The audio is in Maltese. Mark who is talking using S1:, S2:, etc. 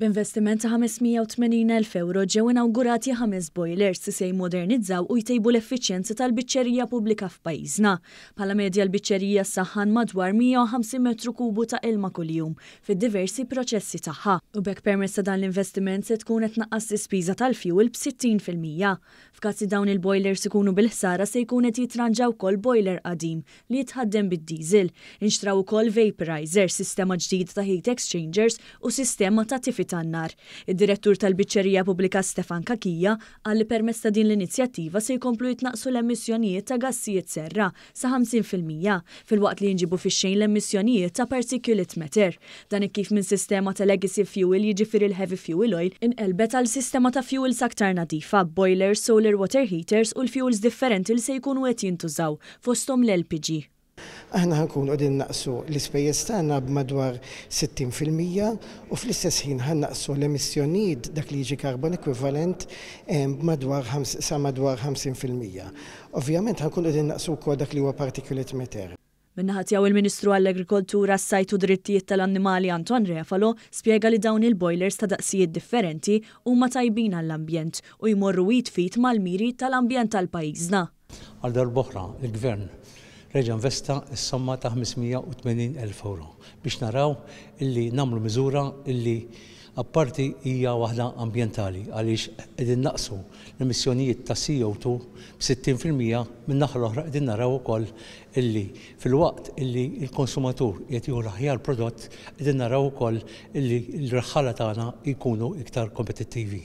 S1: B'investiment ta' 580,000 ewro ġew inawgurati ħames boilers li se jmodernizzaw u jtejbu l-effiċjenza tal-biċċerija pubblika f'pajjiżna. Bħala medja l-biċċerija ssaħħan madwar 150 metru kubu ta' ilma kuljum fid-diversi proċessi tagħha u b'hekk permezz ta' dan l-investiment se tkun qed tnaqqas l-ispiża tal-fjuwil b'60%. F'każ li dawn il-boilers ikunu bil-ħsara se jkun qed jitranġa wkoll boiler qadim li jitħaddem bid-diesel. Inxtraw ukoll vaporizer, sistema ġdida ta' heat exchangers u sistema ta' tifi tan-nar. Id-Direttur tal-Biċċerija Pubblika Stefan Cachia qal li permezz ta' din l-inizjattiva se jkomplu jitnaqqsu l-emissjonijiet ta' gassijiet serra sa 50% filwaqt li jinġiebu fix-xejn l-emissjonijiet ta' particulate matter. Dan hekk kif minn sistema ta' legacy fuel jiġifieri l-heavy fuel oil inqelbet għal sistema ta' fuels aktar nadifa, boilers, solar water heaters u l-fuels differenti li se jkunu qed jintużaw fosthom l-LPG.
S2: Aħna ħa nkunu qegħdin naqsu l-ispejjeż tagħna b'madwar 60% u fl-istess ħin ħa naqsu l-emissjonijiet, dak li jiġi carbon equivalent, b'madwar sa madwar 50%. Ovvjament ħa nkunu qegħdin naqsu wkoll dak li huwa particulate matter.
S1: Min-naħa tiegħu il-Ministru għall-Agrikoltura, s-Sajd u Drittijiet tal-Annimali Anton Refalo spjega li dawn il-boilers ta' daqsijiet differenti huma tajbin għall-ambjent u jmorru id f'id mal-miri tal-ambjent tal-pajjiżna.
S3: Għal darb'oħra l-Gvern reġa' investa s-somma ta' 580 elf ewro biex naraw illi nagħmlu miżura illi apparti hija waħda ambjentali għaliex qegħdin naqsu l-emissjonijiet ta' CO2 b'60%, min-naħa l-oħra qegħdin naraw ukoll illi filwaqt illi l-konsumatur qiegħed jieħu l-aħjar prodott qegħdin naraw ukoll illi l-raħħala tagħna jkunu iktar kompetittivi.